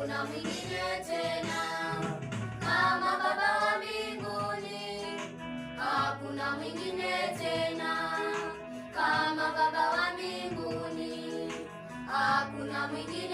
Hakuna mwingine tena kama Baba wa mbinguni. Hakuna mwingine tena kama Baba wa mbinguni. Hakuna mwingine.